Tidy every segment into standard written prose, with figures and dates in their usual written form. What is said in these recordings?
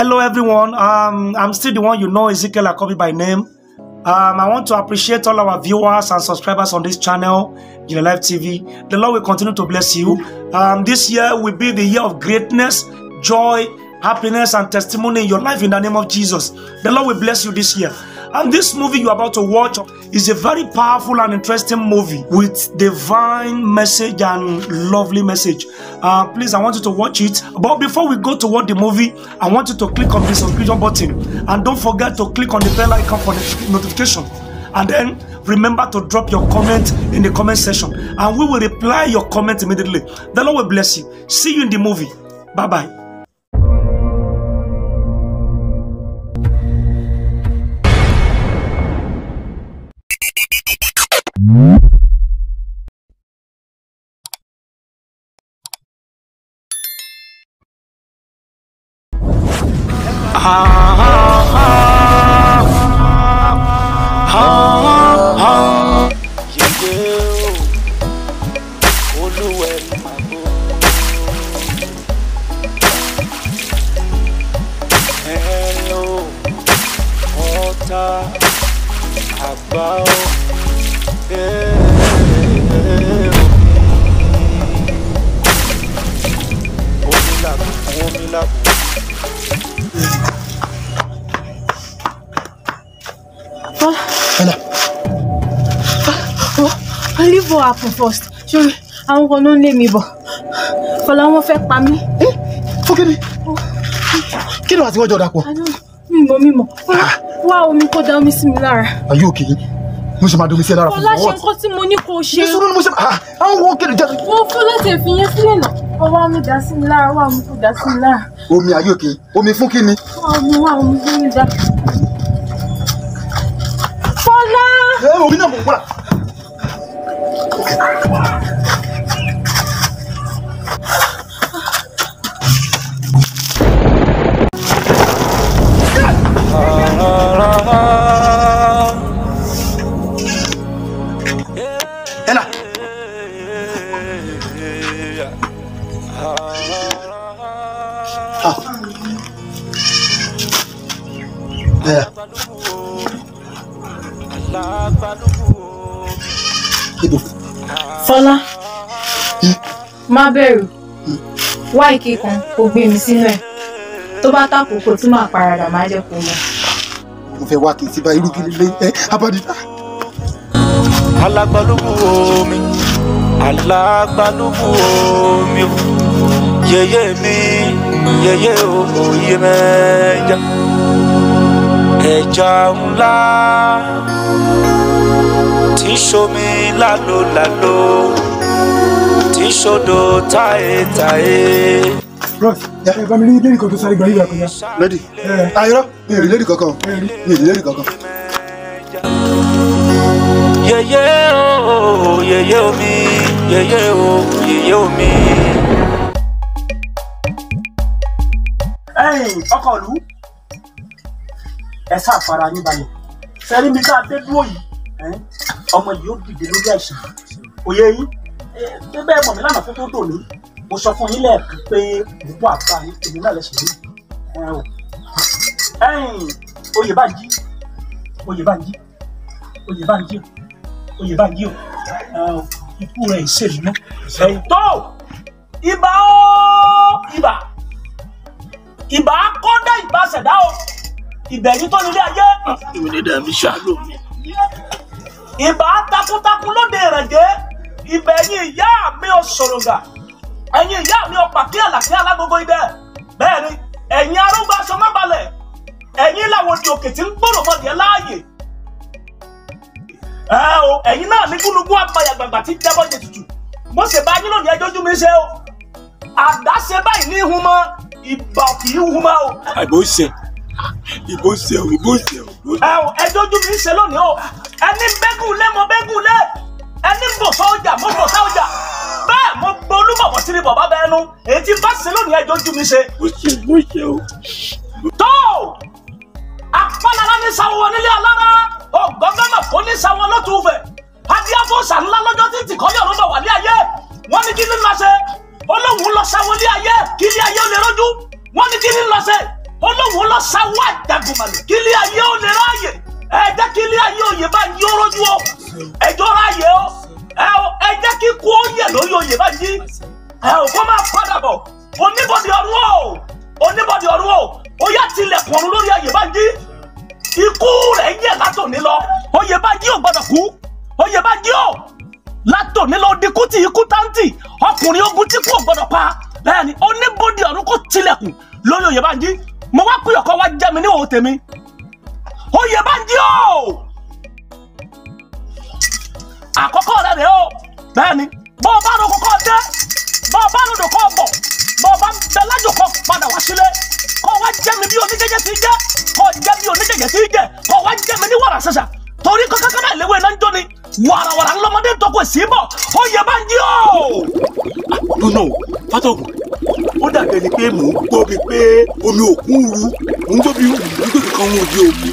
Hello everyone, I'm still the one you know, Ezekiel Akobi by name. I want to appreciate all our viewers and subscribers on this channel, Ijinle Life TV. The Lord will continue to bless you. This year will be the year of greatness, joy, happiness, and testimony in your life in the name of Jesus. The Lord will bless you this year. And this movie you're about to watch is a very powerful and interesting movie with divine message and lovely message. Please, I want you to watch it. But before we go to watch the movie, I want you to click on the subscription button. And don't forget to click on the bell icon for the notification. And then remember to drop your comment in the comment section. And we will reply your comment immediately. The Lord will bless you. See you in the movie. Bye-bye. Leave what happened first. Sorry, àwọn kan ló ń lé mi bọ̀. Fọlá wọn fẹ́ pa mí. Fún kí ni? Kí ni wàá ti wọ́n jọ dàpọ̀? Mímọ̀. Wá omi kó da omi sí mi lára. Are you okay? Mo ṣe máa domi sí ẹ lára fún Fọlá ṣe nǹkan tí mo ní kó ṣe. Nísòro ni mo ṣe àwọn wo kéde jáde. Wọ́n Fọlá tẹ̀ fi yẹn sílẹ̀ náà. Ọwọ́ omi dà sí mi lára, wá omi kó dà sí mi lára. Omi are you okay? Omi fún kí ni? Wá omi fún mi dà. Fọlá! Ẹ omi náà mọ̀ wá. Ella. Ah. Yeah. Ibo. Fọlá, má bẹ̀rù, wá ike kan kó gbé mi sínú ẹ̀. Tó bá tàkókò tí màá paradà má jẹ́ kó mọ̀. Mo fẹ́ wá kí n sí bá irú kí lè ẹ abádìdá. Alágbálúgbú omi, alágbálúgbú omi o, yèyé mi, yèyé o, òye mẹ́ja, ẹja ńlá tí ṣomi lálóláló, tí ṣodò táyétáyé. Bros, ẹ bá mi rí lady kan tó sáré gba yíyá kọjá. Lady, ayọ̀rọ̀ mi ò rí lady kankan, mi ò rí lady kankan. Yèyé o, yèyé omi, yèyé o, yèyé omi. Ẹ̀yin ọkọ ìlú, ẹ sá fara yín balẹ̀. Sẹ́rí mi ká dé dúró yìí, ọmọ yìí ó dìde lórí àìsàn. Òye yín, bẹ́ẹ̀ mọ̀ mí lánàá fún tó dò ní. Mo sọ fún yín lẹ́ẹ̀kan pé mo bọ́ àgbà yín, èmi náà lẹ́sìn rí. Ẹ̀yin Oyèbánjí, Oyèbánjí, Oyèbánjí, Oyèbánjí o, ikú rẹ̀ ìṣèlú mọ́. Ẹ̀yin tó ibà ó ibà ibà kọ́dá ibà ṣẹ̀dá o, ìbẹ̀yìn tó nílé ayé. Ìwé mi ṣàlù mi. Ibà takuntakun lóde ìrẹ̀gẹ́, ìbẹ̀yìn ìyá mi ò sọ̀rọ̀gà, ẹ̀yin ìyá mi ò pàkí àlàkí alágogo idẹ. Bẹ́ẹ̀ ni, ẹ̀yin arúgbó aṣọ má balẹ̀, ẹ̀yin làwọn òdì òkè tí ń gbòòrò mọ́dìẹ láàyè. Ẹ o, ẹ̀yin náà ní gúnugún abayàgbàgbà tí jábọ́ jẹ tutù. Mo ṣe bá yín lónìí ẹjọ́ ojú mi ṣe o. Àdáṣe báyìí ní ihun mọ́, ìbà kì í hun mọ́ o. Àìbò ṣe, ìbò ṣe o, ìbò ṣe o. Ẹ o, ẹjọ́ ojú mi ṣe lónìí o. Ẹni bẹ́gùn lé mo bẹ́gùn lé, ẹni bò sọ́jà mo bò sọ́jà. Bẹ́ẹ̀ mo gbolúbọ̀bọ̀ sí ni bàbá bẹ́ẹ̀ nu, èyí tí bá ṣe lónìí ẹjọ́ ojú mi ṣe. Mo ṣe, mo ṣe o. Tó! Apálára ní sáwọ́ nílé alára, ọ̀gọ́gọ́mọ̀ kò ní sáwọ́ lótùúfẹ̀. Adíáfọ́sà ńlá lọ́jọ́ tí tìkọ́lé ọ̀run bọ̀ wà ní ayé. Wọ́n ní kí ní lọ ṣe? Olóhùn lọ sáwọ́ ní ayé, kí ní ayé ó lè rójú. Wọ́n ní kí ní lọ ṣe? Olóhùn lọ sáwọ́ àjàgùnmàlè kí ilé ayé ó lè ráàyè. Ẹ jẹ́ kí ilé ayé òye bá yí ó rójú o. Ẹjọ́ ráàyè o. Ẹ jẹ́ kí kú ó yẹ lórí oyè bá yí. Ẹ ò kó máa padà bọ̀. Oníbodè ọ̀run o. Oníbodè ọ̀run o. Ó yá tilẹ̀kùn ọ̀run lórí oyè bá yí. Ikú rẹ̀ yẹ̀ látòní lọ. Oyè bá yí ò gbọ́dọ̀ kú. Oyè bá yí o. Látòní lọ dikú tí ikú táǹtì. Ọkùnrin ogun tí kú ò gbọ́dọ̀ pa. Bẹ́ẹ̀ni oníbodè ọ̀run kò tilẹ̀kùn lórí oyè bá yí. Mo wá pé ọkọ wa jẹ́ mi ní òun tèmi. Oyè bá yí o. Àkọ́kọ́ rẹ̀ rẹ̀ o. Bẹ́ẹ̀ni bọ́ ọ bá ro kọ́kọ́ dé, bọ́ ọ bá rodò kọ́ bọ̀, bọ́ ọ bá ń bẹ lájò kọ́ padà wá sílé. Kọ́ wá jẹ́ mi bí oníjẹ́jẹ́ ti jẹ́, kọ́ jẹ́ bí oníjẹ́jẹ́ ti jẹ́, kọ́ wá jẹ́ mi ní wàrà ṣẹ̀ṣà. Torí kọ́kọ́ kọ́ báyìí léwé náà ń jó ni, wàràwàrà ńlọmọdé tó kò sí bọ̀, oyè bá yí o. Dúnà o, Fátọ̀gùn, ó dàbí ẹni pé mò ń gbọ́ bíi pé omi òkun ru, mò ń gbọ́ bí gbèsè kan ń di omi.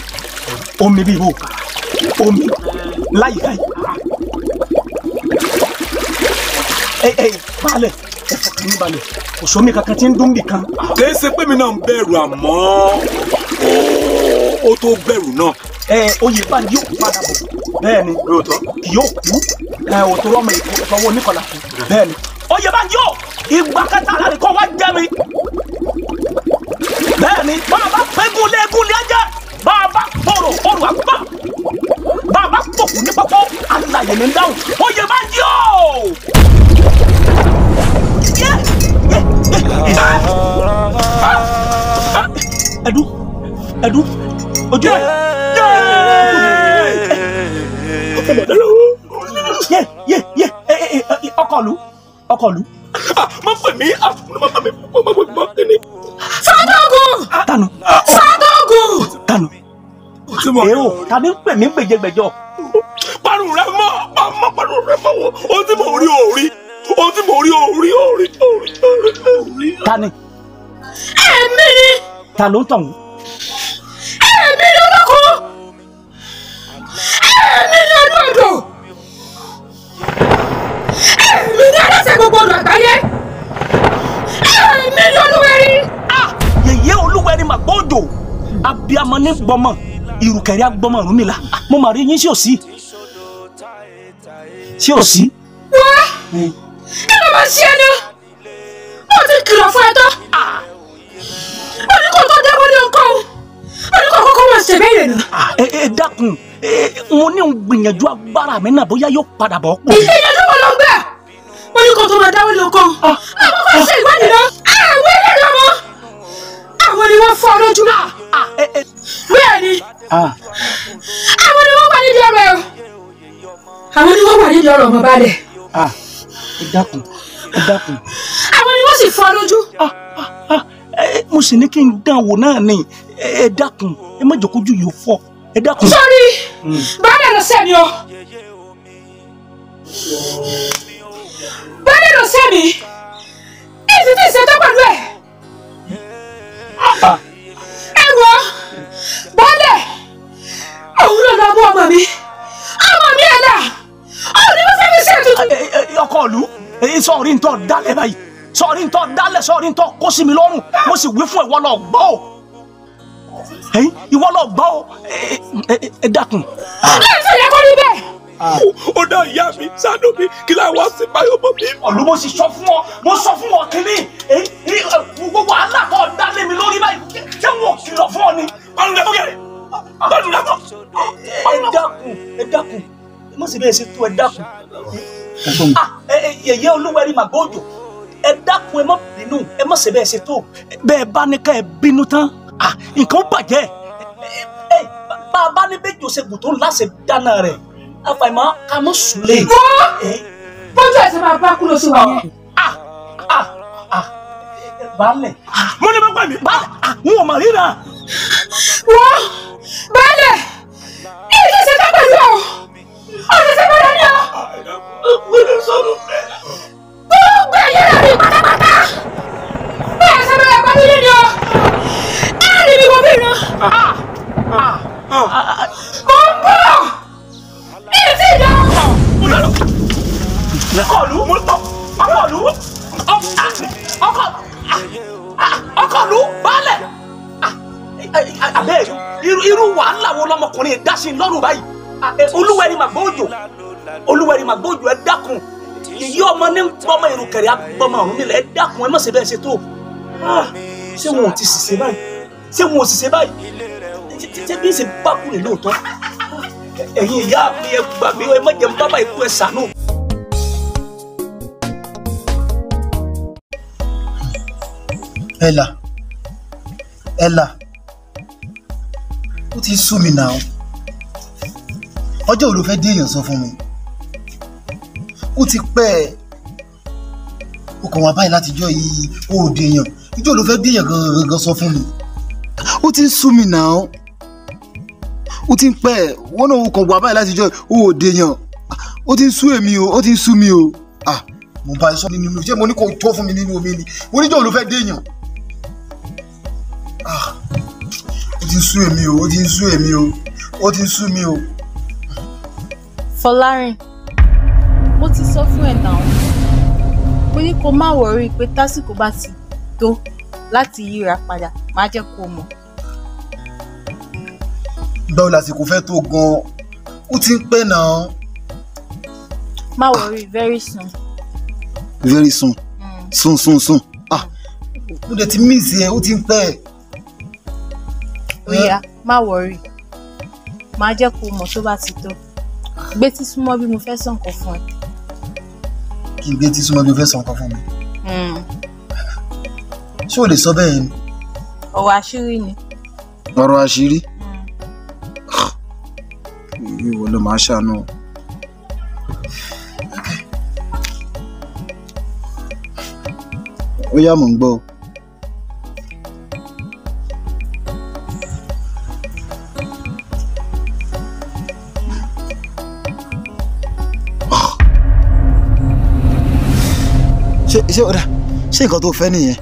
Omi bíi wo? Omi láyìíká yìí. Ẹ balẹ̀, ẹ fọkàn yín balẹ̀, kò sómi kankan tí ń dún bì kan. Kì í ṣe pé mi náà ń bẹ̀rù àmọ́ ó tó bẹ̀rù náà. Oyè bá yóò padà bọ̀. Bẹ́ẹ̀ni kì yóò kú. Òtò rọ́mọ ìtọ́wọ́ oníkọlà kú. Bẹ́ẹ̀ni oyè bá yóò ìgbà kẹta láti kọ́ wá jẹ́ mi. Bẹ́ẹ̀ni bá a bá pẹ́gùn léegun lé ajẹ́, bá a bá pòrò òrò àgbà, bá a bá pòkù ní pọ́pọ́ alàyè ní dáhùn. Oyè bá yóò. Ẹdú ẹdú ojú ẹ yé yé yé ọkọlù ọkọlù. Má pè mí, má pè mí, má pè mí, má pè mí. Fátọ̀gùn! Tanu. Fátọ̀gùn! Tanu. Èrò tani ń pè mí gbèjègbèjọ. Parun rẹ mọ́, mọ́ parun rẹ mọ́ wọ, ohun tí mò ń rí ò rí, ohun tí mò ń rí ò rí ò rí ò rí ò rí. Tani. Èmi ni. Ta ló ń tàn wọ́n? Èmi ni olóko. Èmi ni olódò. Èmi ni aláṣẹ gbogbo odò àgbáyé. Èmi ni olúwẹ̀rí. Yèyé olúwẹ̀rí mà gbọ́dọ̀. Abiyamọ ní gbọmọ, ìrùkẹ̀rẹ̀ agbọmọ Ọ̀rúnmìlà. Mo mà rí yín sí òsì. Sí òsì. Wá! Kí ló máa ṣe ẹni? Mo ti kìlọ̀ fún ẹ tán. Mo ní kó tó dáwọ́ ní nǹkan o. Mo ní kó kọ́kọ́ máa ṣèbéèrè nà. Ẹ dákun, mo ní ń gbìyànjú agbára mi náà bóyá yóò padà bọ̀ pò. Ìgbìyànjú wo ló ń gbà? Mo ní kó tó máa dáwọ́ ní nǹkan. Àkọ́kọ́ ṣe ìwádìí náà. Àwọn ẹlẹ́dàá ọmọ. Àwọn ni wọ́n fọ́ lójú. Bẹ́ẹ̀ ni. Àwọn ni wọ́n wà nídìí ọ̀rọ̀ ẹ̀ o. Àwọn ni wọ́n wà nídìí ọ̀rọ̀ ọmọ balẹ̀. Ẹ dákun, ẹ dákun. Àwọn ni wọ́n sì fọ́ lójú. Mo sì ní kí n dán wò náà ni. Ẹ dákun, ẹ má jẹ́ kójú yìí fọ́. Ẹ dákun. Sọ́rí, baálé lọ sẹ́mi o. Baálé lọ sẹ́mi. Ìsì tí ìṣètò pẹ̀lú ẹ̀. Ẹ wọ, baálé, òun ló lọ mú ọmọ mi. Ọmọ mi ẹ̀ là, òun ni mo fẹ́ fi ṣe ètùtù. Ọkọ ìlú, sọ̀rí ń tọ́ dálẹ̀ báyìí. Sọ̀rí ń tọ́ dálẹ̀, sọ̀rí ń tọ́ kó sí mi lọ́rùn. Mo sì wí fún ìwọ lọ gbọ́ o. Ìwọ lọ gbọ́ o. Ẹ dákun. Láì sọ yẹ kó rí bẹ́ẹ̀. Ó dá ìyá mi ṣàánú mi kí láì wá sí báyọ̀ mọ́ mi. Ọ̀lú mo sì sọ fún ọ, mo sọ fún ọ kínní, gbogbo wàhálà tó dálé mi lórí báyìí, ṣé wọn ò kìlọ̀ fún ọ ni? Parun rẹ mọ́ kẹ́rẹ́, parun rẹ mọ́. Ẹ dákun, ẹ dákun, ẹ má sì bẹ́ẹ̀ ṣe tó ẹ dákun. Yèyé olúwẹ̀rí màgbọ́jọ, ẹ dákun ẹ má bínú, ẹ má sì bẹ́ẹ̀ ṣe tó. Bẹ́ẹ̀ bá ní ká ẹ bínú tán, nǹkan ó bàjẹ́. Bá a bá ní bẹ́ẹ̀ jòsè gùn tó láṣẹ dáná rẹ̀, àfàìmọ̀ ká mọ̀ sùn lé. Wọ́n bójú ẹ̀ sọ máa bá kú lọ sí wa yẹn. Baálẹ̀. Mo ní bá gbà mí. Baálẹ̀, n ò mà ríra. Wọ́n baálẹ̀, ìdí ṣe tán pẹ̀lú ọ̀, ọ̀sẹ̀ ṣe bẹ̀rẹ̀ ni ọ̀. Gbogbo ẹ̀yẹ́ rẹ̀ mi pátápátá. Bẹ́ẹ̀ ṣe bẹ̀rẹ̀ pẹ̀lú yín ni ọ̀. Ẹ̀rì mi kò bí iná. Mo ń bọ̀. Ìdí ìdá. Ọkọ̀lù, ọkọ̀lù, ọkọ̀lù, baálẹ̀. Abẹ́rẹ́ irú wàhálà wo lọmọkùnrin dá sí lọ́rùn báyìí? Olúwẹ̀rí màgbóòjò, Olúwẹ̀rí màgbóòjò, ẹ dákun. Ìyí ọmọ ní gbọmọ ìrùkẹ̀rẹ̀ agbọmọ ọ̀run nílẹ̀, ẹ dákun, ẹ má ṣe bẹ́ẹ̀ ṣe tó. Ṣé wọn ò ti ṣiṣẹ́ báyìí? Ṣé wọn ò ṣiṣẹ́ báyìí? Ṣé bí ṣe bá kú rè lóòótọ́? Ẹ̀yin ìyá mi ẹ gbà mí, ẹ má jẹun bábà ikú, ẹ ṣàánú. Ella, Ella, ó ti sú mi náà. Ọjọ́ wo ló fẹ́ dé èèyàn sọ fún mi? Ó ti pẹ́ ẹ̀. Ó kàn wá báyìí látijọ́ yìí, ó ò dé èèyàn. Ìjọ́ ló fẹ́ dé èèyàn gangan sọ fún mi. Ó ti sú mi náà. Ó ti ń pẹ́ ẹ̀. Wọ́n náà ó kàn wá báyìí látijọ́ yìí, ó ò dé èèyàn. Ó ti sú èmi o, ó ti sú mi o. Ah, mo bá sọ nínú, ṣé mo ní kò tó fún mi nínú omi ni? Mo níjọ́ ló fẹ́ dé èèyàn. Ah, ó ti sú èmi o, ó ti sú èmi o, ó ti sú mi o. Fọlárìn, mo ti sọ fún ẹ náà, mo ní kó má wọrí pé tásìkò bá ti tó láti yíra padà, má jẹ́ kó mọ̀. Báwo lásìkò fẹ́ tó gan-an? Ó ti ń pẹ́ náà. Má wọrí, very soon. Very soon. Soon, soon, soon. Ah, mo dẹ̀ ti miss ẹ, ó ti ń pẹ́. Ó yá, má wọrí, má jẹ́ kó mọ̀ tó bá ti tó. Gbé tí súnmọ́ bí mo fẹ́ sọ nǹkan fún ẹ. Kí n gbé tí súnmọ́ bí o fẹ́ sọ nǹkan fún mi? Ṣé o lè sọ bẹ́ẹ̀ ni? Ọ̀rọ̀ àṣírí ni. Ọ̀rọ̀ àṣírí? Ìwọ ló máa ṣàánú. Ó yá, mò ń gbọ́. Ṣé ọ̀dà, ṣé nǹkan tó fẹ́ nìyẹn?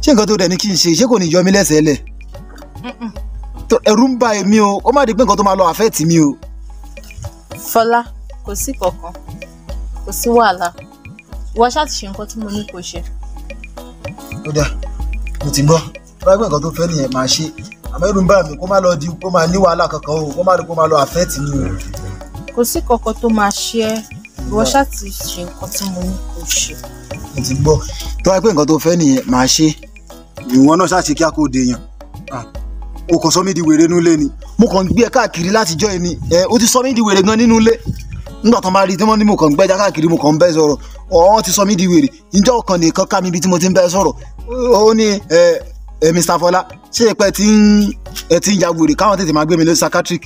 Ṣé nǹkan tó dẹ̀ ní kí n ṣe, ṣé kò ní yọ mí lẹ́sẹ̀ lẹ̀? Ẹ̀rù ń bà èmi o, ó má di pé nǹkan tó máa lọ àfẹ́ẹ̀tì mi o. Fọlá, kò sí kankan, kò sí wàhálà. Ìwọ ṣáà ti ṣe nǹkan tí mo ní kó ṣe. Ó dà, mo ti gbọ́. Bá gbé nǹkan tó fẹ́ nìyẹn máa ṣe. Àmọ́ ẹ̀rù ń bà mí kó má lọ di kó máa ní wàhálà kankan o, kó má di kó máa lọ àfẹ́ẹ̀tì mi o. Kò sí kankan tó máa ṣe ẹ́. Ìwọ ṣáà ti ṣe nǹkan tí mo ní kó ṣe. Mo ti gbọ́. Tó bá gbé nǹkan tó fẹ́ nìyẹn máa ṣe. Ìwọ náà ṣáà ṣe kí a kò dèèyàn. O kò sọ mí di wèrè nínú ilé ni. Mo kàn ń gbé ẹ káàkiri látijọ́ ẹ ni. O ti sọ mí di wèrè gan nínú ilé. Nígbà tó máa rí tí wọ́n ní mo kàn ń gbẹ́jà káàkiri, mo kàn ń bẹ́ sọ̀rọ̀. Ọ̀hún ti sọ mí di wèrè. Ǹjọ́ kan nìkan ká mi ibi tí mo ti ń bẹ́ sọ̀rọ̀. Ó ní Mr. Fọlá, ṣé ẹ pẹ́ tí ń ya wèrè káwọn tètè máa gbé mi lọ psychiatric?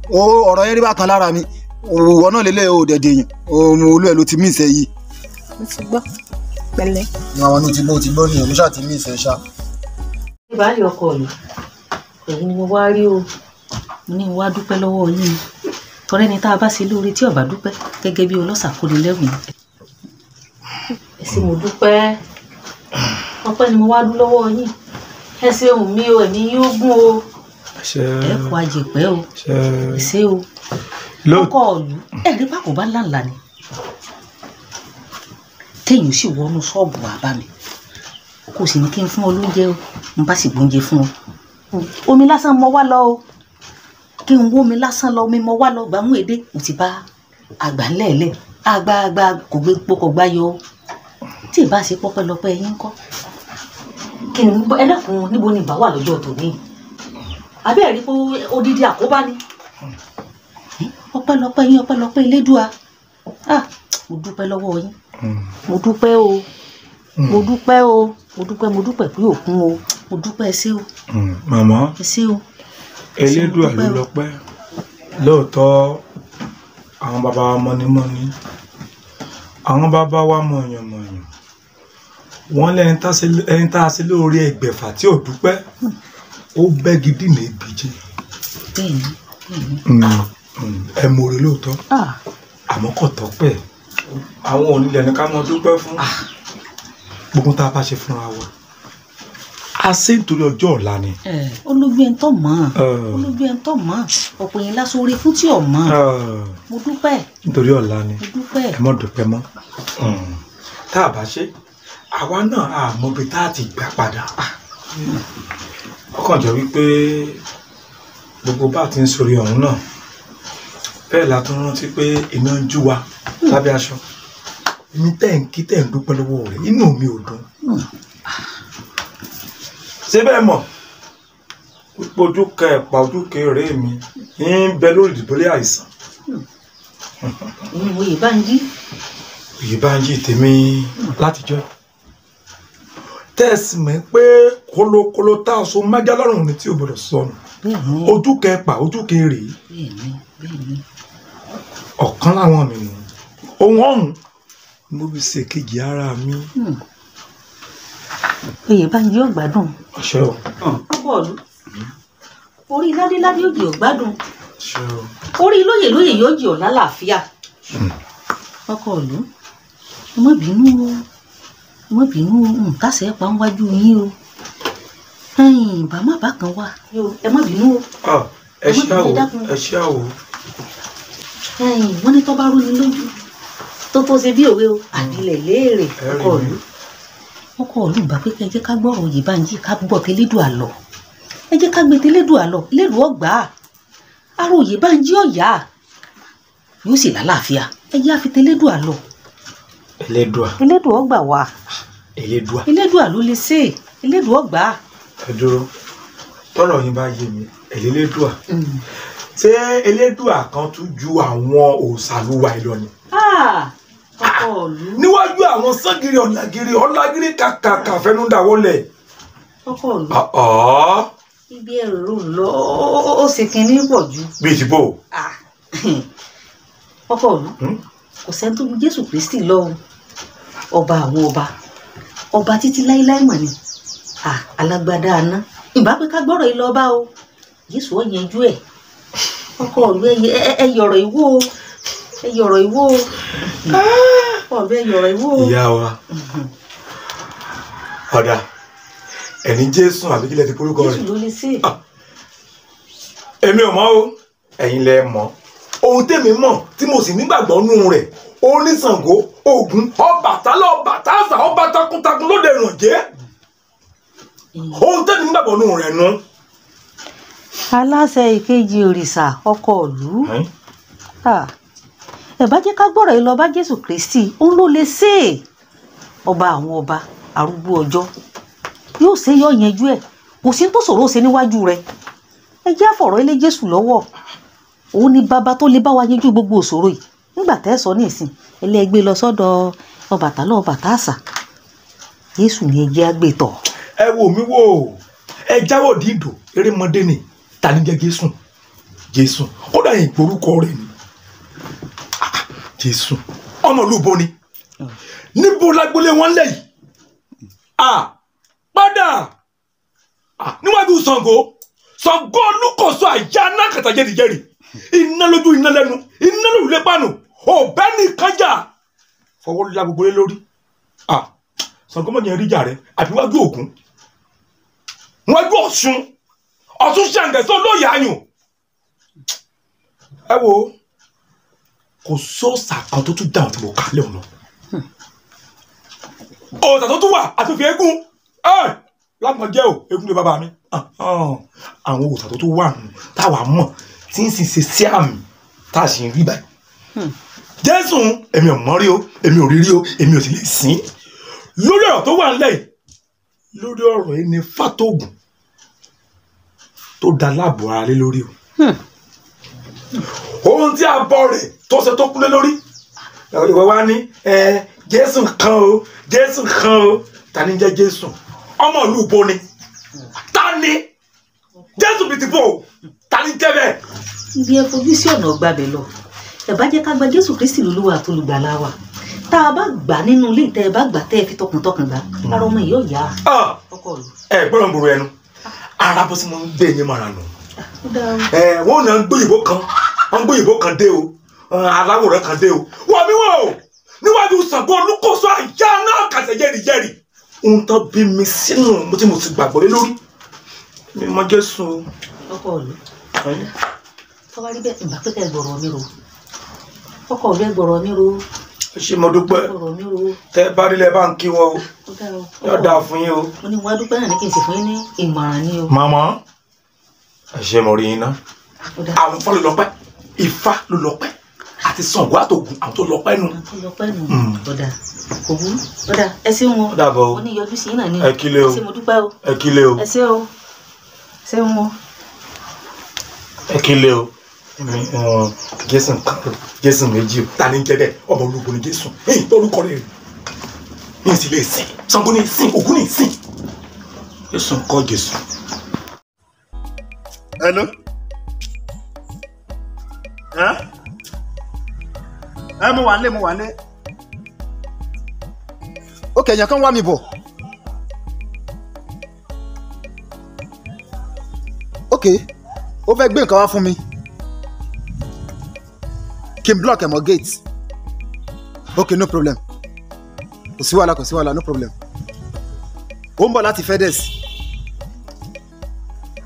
Ọ̀rọ̀ yẹn rí bákan lára mi. Òwò náà lélẹ̀ o dẹ̀dẹ̀ yàn. Olú ẹ̀ ló ti mí ìṣe yìí. Mo ti gbọ́. Pẹ̀lẹ́. Àwọn ní ti gbọ́ nìyẹn, mo ṣáà ti mí ìṣe ṣá. Baálé ọkọ mi, èyí ni mo wá rí o. Mo ní wá dúpẹ́ lọ́wọ́ yín. Tọrẹ ni tá a bá ṣe lóore tí ó bá dúpẹ́ gẹ́gẹ́ bí ọlọ́ṣà kó lè lẹ́rù ni. Ẹ ṣé mo dúpẹ́. Ọpẹ́ ni mo wá dú lọ́wọ́ yín. Ẹ ṣeun mi o, ẹ̀mí yín ó gún o. Ẹ kú ajẹ̀pẹ́ o. Ẹ ṣé o. Ọkọ ìlú ẹ̀rí bá kò bá ńláńlá ni. Téèyàn sì wọnú ṣọ́ọ̀bù wá bá mi. Kò sì ní kí n fún ọ lóúnjẹ o. N bá sì gbóúnjẹ fún ọ. Omi lásán mo wá lọ o. Kí n wó mi lásán lọ, omi mo wá lọ, gbàmú èdè. Mo ti bá àgbà ńlẹ̀ẹ́lẹ̀. Àgbà àgbà kò gbé pokọ̀ gbá yọ o. Tí ì bá ṣe pọ́pẹ́lọpẹ́ yín ńkọ́. Kí ni ẹ dákun, níbo ni ìbá wà lọ́jọ́ tòní? Àbí ẹ̀rí pé odidi àkóbá ni? Ọpẹ́lọpẹ́ yín, ọpẹ́lọpẹ́ Elédùà. Ah, mo dúpẹ́ lọ́wọ́ yín. Mo dúpẹ́ o. Mo dúpẹ́ o. Mo dúpẹ́, mo dúpẹ́ pé òkun o. Mo dúpẹ́, ẹ ṣé o. Màmá, ẹ ṣé o. Elédùà ló lọ́pẹ́. Lóòótọ́ àwọn bàbá wa mọ́nímọ́ní. Àwọn bàbá wa mọ̀yànmọ̀yàn. Wọ́n lẹ́ni tá a ṣe lóore ẹgbẹ̀fà tí ò dúpẹ́. Ó bẹ́ gidi ní ibi jẹ́. Bẹ́ẹ̀ni, bẹ́ẹ̀ni. Ẹ mọ̀ọ́rẹ́ lóòótọ́. Àmọ́ kò tọ́pẹ́. Àwọn onílẹ̀ ní ká mọ dúpẹ́ fún. Gbogbo tá a bá ṣe fúnra wa. A ṣe nítorí ọjọ́ ọ̀la ni. Olójú ẹ̀ ń tọ̀ mọ́. Olójú ẹ̀ ń tọ̀ mọ́. Ọ̀pọ̀ yẹn lásán oore fún tí ò mọ́. Mo dúpẹ́. Nítorí ọ̀la ni. Mo dúpẹ́. Ẹ mọ̀ dúpẹ́ mọ́. Tá a bá ṣe, àwa náà a mọ ibi tá a ti gbà padà. Ó kàn jẹ́ wípé gbogbo bá ti ń sọ̀rọ̀ ọ̀hún náà bẹ́ẹ̀ la tún rántí pé iná ń jú wa lábẹ́ aṣọ. Èmi tẹ́ ń kí tẹ́ ń dúpẹ́ lọ́wọ́ rẹ̀, inú mi ò dùn. Ṣé bẹ́ẹ̀ mọ̀ wípé ojú kẹ ẹ̀pà ojú kẹrẹ mi ń bẹ lórí ìdìbòlé àìsàn. Oyèbánjí. Oyèbánjí tèmi látijọ́. Tẹ́sí mọ̀ pé kólókóló tá a so májá lọ́rùn ni tí o gbọ́dọ̀ sọnù. Ojú kẹpà ojú kẹrẹ. Ọ̀kan láwọn mi nù. Ohun ọ̀hún mo fi ṣèkejì ara mi. Oyèbánjí ò gbádùn. Àṣẹ o. Bọ́ọ̀lù orí ládéládé yóò jẹ́ ò gbádùn. Orí lóyè lóyè yóò jẹ́ ò lálàáfíà. Ọkọ ìlú, ẹ má bínú o, ẹ má bínú o, nǹkan pa ń wájú yín o. Bàmá bá kan wà, ẹ má bínú o. Ẹ ṣé àwò, ẹ ṣé àwò. Wọ́n ní tó bá rúni lójú tó ṣe bí òwe o, àbílẹ̀ léèrè ọkọ ìlú. Ọkọ ìlú bá pé kẹ́ ẹ jẹ́ ká gbọ́rọ̀ Oyèbánjí ká gbọ́ tẹ́lẹ́dùn àlọ́. Ẹ jẹ́ ká gbé tẹ́lẹ́dùn àlọ́, lẹ́dùn ọgbà. Ara Oyèbánjí ọ̀yà yóò sì lálàáfíà. Ẹ jẹ́ àfi tẹ́lẹ́dùn àlọ́. Ẹlẹ́dùà. Ẹlẹ́dùà ọgbà wá. Ẹlẹ́dùà. Ẹlẹ́dùà ló lè ṣe, ẹlẹ́dùà ọgbà. Ẹ dúró, tọ́rọ̀ yín bá yé mi, ẹlẹ́dùà. Ṣé ẹlẹ́dùà kan tún ju àwọn òòṣàlúwa yìí lọ ni? Ọkọ ìlú. Níwájú àwọn sangiri ọ̀làgiri ọ̀làgiri kàkàkà fẹnu dáwọ́lẹ̀. Ọkọ ìlú. Ibi ẹrù ló ń lọ, ó ṣe kinní pọ̀ jù. Bíi ti bò. Ọkọ ìlú, kò sẹ́ni tó ju Jésù Kristi lọ o. Ọba àwọn ọba, ọba títí láíláí mọ̀ ni. Alágbádá aná. Ìbá pé ká gbọ́rọ̀ yìí lọ bá o. Jésù ó yanjú ẹ̀. Ọkọ ìlú ẹ yọ̀rọ̀ ìwó o. Ẹ yọ̀rọ̀ ìwó o. Ọkọ ìlú ẹ yọ̀rọ̀ ìwó o. Ìyá wa, ọ̀dà ẹni Jésù àbí kílẹ̀ ti porúkọ rẹ̀. Jésù ló lè ṣe. Èmi ò mọ̀ o, ẹ̀yin lẹ mọ̀. Ohun tèmi mọ̀ tí mo sì nígbàgbọ́ nú rẹ̀, ó ní Ṣàngó, Ògún, Ọbàtálá, Ọbàtásà, ọba takuntakun lóde ìrànjẹ́. Ohun tèmi nígbàgbọ́ nú rẹ̀ nu. Aláṣẹ ìkejì òrìṣà ọkọ ìlú. Ẹ bá jẹ́ ká gbọ́rọ̀ yìí lọ bá Jésù Kristi, òun ló lè ṣe é. Ọba àwọn ọba, arúgbó ọjọ́. Yóò ṣe yóò yanjú ẹ̀. Kò sí tó ṣòro ṣe níwájú rẹ̀. Ẹ jẹ́ àfọ̀rọ̀ ilé Jésù lọ́wọ́. Òun ni bàbá tó lè bá wa yanjú gbogbo ìṣòro yìí. Nígbà tẹ́ ẹ sọ ní ìsìn, ẹlẹ́gbẹ́ lọ sọ́dọ̀ Ọbàtálá Ọbàtásà. Jésù ni ẹ jẹ́ àgbẹ̀tọ̀. Ẹ wò mí wò, ẹ jáwọ́ dídò, erémọdé ni, ta ni jẹ́ Jésù? Jésù, kódà yìí orúkọ rẹ̀ ni. Jésù, ọmọ ìlú bo ni? Níbo lágbólé wọn lẹ̀ yìí? Padà níwájú Ṣàngó, Ṣàngó Olúkòso àyà náà kàtà jẹ́rìjẹ́rì. Iná lójú iná lẹ́nu, iná lójú pàánù, ọ̀bẹ nìkan jà. Fọwọ́ la gbogbo lé lórí. Ṣàngó mọ̀jẹ̀ ríjà rẹ̀, àbí wájú Ògún. Wájú Ọ̀ṣun, Ọ̀ṣun ṣàǹgẹ̀sọ́ lóye ayùn. Ẹ wo, kò sóòsà kan tó tún dáhùn tí mo kà lé òun lọ. Òòsà tó tún wà àtúnfi eégún. Lápọn jẹ́ o, eégún lé bàbá mi. Àwọn òòsà tó tún wà nù táwa mọ̀ tí ń sì ṣe sí àmì tá a sì ń rí báyìí. Jésù èmi ò mọ̀ rí o, èmi ò rí rí o, èmi ò sì lè sìn. Lórí ọ̀rọ̀ tó wà nílẹ̀ yìí, lórí ọ̀rọ̀ yìí ni Fátógùn tó da láàbò ara lé lórí o. Ohun tí a bọ̀ rẹ̀ tó ṣe tó kúlé lórí. Ìwọ wá ní Jésù kan o, Jésù kan o, ta ni jẹ́ Jésù? Ọmọ ìlú bo ni? Ta ni? Jésù bìtì bò, ta ni jẹ́ bẹ́ẹ̀? Ibi ẹ fojú sí ọ̀nà ọgbàbẹ̀ lọ. Ẹ bá jẹ́ ká gba Jésù Kristi lólúwa àtolùgbàlà wa. Tá a bá gbà nínú ilé tẹ́ ẹ bá gbà tẹ́ ẹ fi tọkàntọkàn gbà, ara ọmọ yìí ò yá. Ọkọ ìlú. Ẹ gbọ́dọ̀ ń bòrò ẹnu. Ara bó ti mo ń gbé yín mọ́ra nù. Wọ́n náà ń gbóyìnbó kan, wọ́n ń gbóyìnbó kan dé o, aláwòrán kan dé o. Wọ́n mi wò ó, níwájú Ṣàngó Olúkòso àyà náà kàṣẹ jẹ́rìjẹ́rì. Ohun tó bí mi sínú mo tí mo ti gbàgbọ́ lé lórí. Mi mọ Jésù. Ọkọ ìlú. Tó bá rí bẹ́ẹ̀, ìgbà pé kẹ́ ẹ gbọ́rọ̀ mi rò. Ọkọ ìlú ẹ gbọ́rọ̀ mi rò. Ṣé mo dúpẹ́. Tẹ bá rí lẹ bá ń kí wọn o. Yóò dáa fún yín o. Mo ní wàá dúpẹ́ náà ní kí n sì fún yín ní ìmọ̀ràn ni o. Màmá ẹ ṣé mo rí yín ná. Àwọn Ifá ló lọ́pẹ́, Ifá ló lọ́pẹ́ àti Ṣàngó àtògùn àwọn tó lọ́pẹ́ nù. Àwọn tó lọ́pẹ́ nù. Ọ̀dà kò burú. Ọ̀dà ẹ ṣeun o. Ó dàbọ̀ o. Mo ní yọjú sí yín náà ni o. Ẹ kílé o. Ẹ ṣé mo dúpẹ́ o. Ẹ kílé o. Ẹ ṣé o. Ṣeun o. Ẹ kílé o. Jésù kan Jésù méjì o. Ta ni ń jẹ́ bẹ́ẹ̀? Ọmọ ológun ni Jésù. Ẹ̀yìn lórúkọ rẹ̀ ní ìsìn lè sìn. Ṣàngó ní ìsìn, Ògún ní ìsìn. Jésù kọ́ Jésù. Hello. Ẹ mo wà nílé, mo wà nílé. Ok, èèyàn kan wá mi bọ̀. Ok, ó fẹ́ gbé nǹkan wá fún mi. Kí n block ẹ̀ mọ́ gate. Ok, no problem. Kò sí wàhálà, kò sí wàhálà, no problem. Ó ń bọ̀ láti FedEx.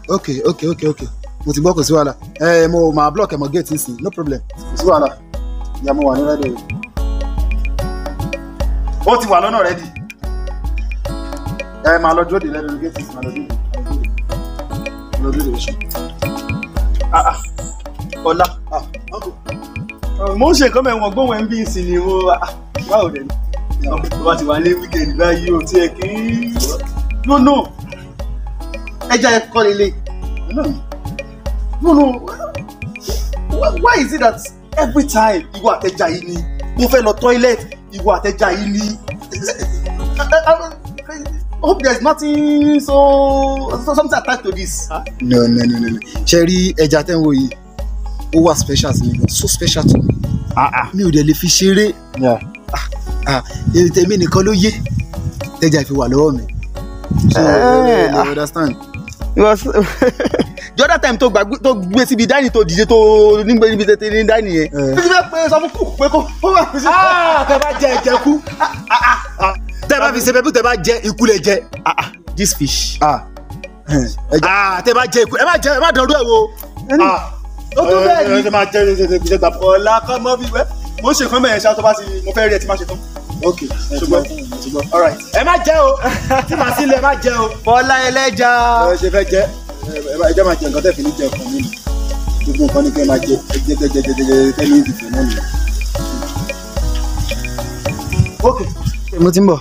Ok, ok, ok, ok. Mo ti gbọ́, kò sí wàhálà. Ẹ mo máa block ẹ̀ mọ́ gate nsìn, no problem. Kò sí wàhálà. Ìyá mo wà ní rẹ́dí. Ó ti wà lọ́nà rẹ́dí. Ẹ máa lọ dúró dè lẹ́nu gate nsìn, máa lọ dúró dè. Lọ dúró dè ṣe. Ọlá. Mo ń ṣe nǹkan mẹ́wọ̀n gbóhùn ẹ̀ ń bí ìsìn ni mo báwo dẹ̀ ni tó bá ti wà ní weekend báyìí o tiẹ̀ kí no no ẹja ẹ kọ́ lélẹ̀ no no why is it that every time ìwọ àtẹja yìí ni mo fẹ́ lọ toilet ìwọ àtẹja yìí ni I hope there is nothing so something attached to this. No no no no ṣe rí ẹja tẹ́ ń wò yìí ó wà special sí mi gan, so special to me. Mi ò dẹ̀ lè fi ṣeré. Èmi nìkan ló yé tẹ́jà fi wà lọ́wọ́ mi. So you understand. The other time tó gbàgbé tó gbé síbi dining tó dìde tó nígbè níbi tètè ní dining yẹn. Títí fẹ́ pé sọ fún kù pé kó ó wà fi sí. Tẹ bá jẹ ẹ̀jẹ̀ kú. Tẹ bá fi ṣe pẹ́pẹ́ tẹ bá jẹ ikú lẹ jẹ. This fish. Tẹ bá jẹ ikú ẹ má jẹ ẹ má dọ̀rú ẹ wo. Ó tó bẹ́ẹ̀ ni ọ̀la kọ́ mọ́ bí wẹ́ mo ṣe nǹkan mẹ́rin ṣá tó bá ti mo fẹ́ rí ẹ tí má ṣe tán. Ok, ṣùgbọ́n all right. Ẹ má jẹ o, tí màá sílẹ̀ ẹ má jẹ o. Bọ́lá ẹlẹ́ja. Ẹ ṣe fẹ́ jẹ, ẹ jẹ́ máa jẹ nǹkan tẹ́ fi ní jẹ nǹkan mi. Gbogbo nǹkan ni kí ẹ máa jẹ, ẹ jẹ jẹ jẹ jẹ jẹ tẹ́ ní ìdìbò náà nìyẹn. Ok, mo ti ń bọ̀.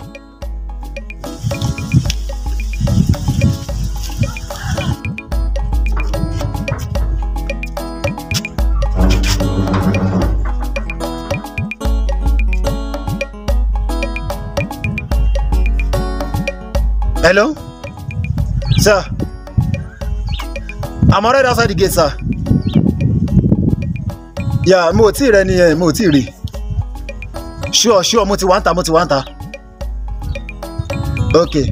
Hello? Sir? I'm already outside the gate, sir. Yeah, mo ti rẹ ni mo ti rí. Sure, sure, mo ti wá ń ta, mo ti wá ń ta. Okay.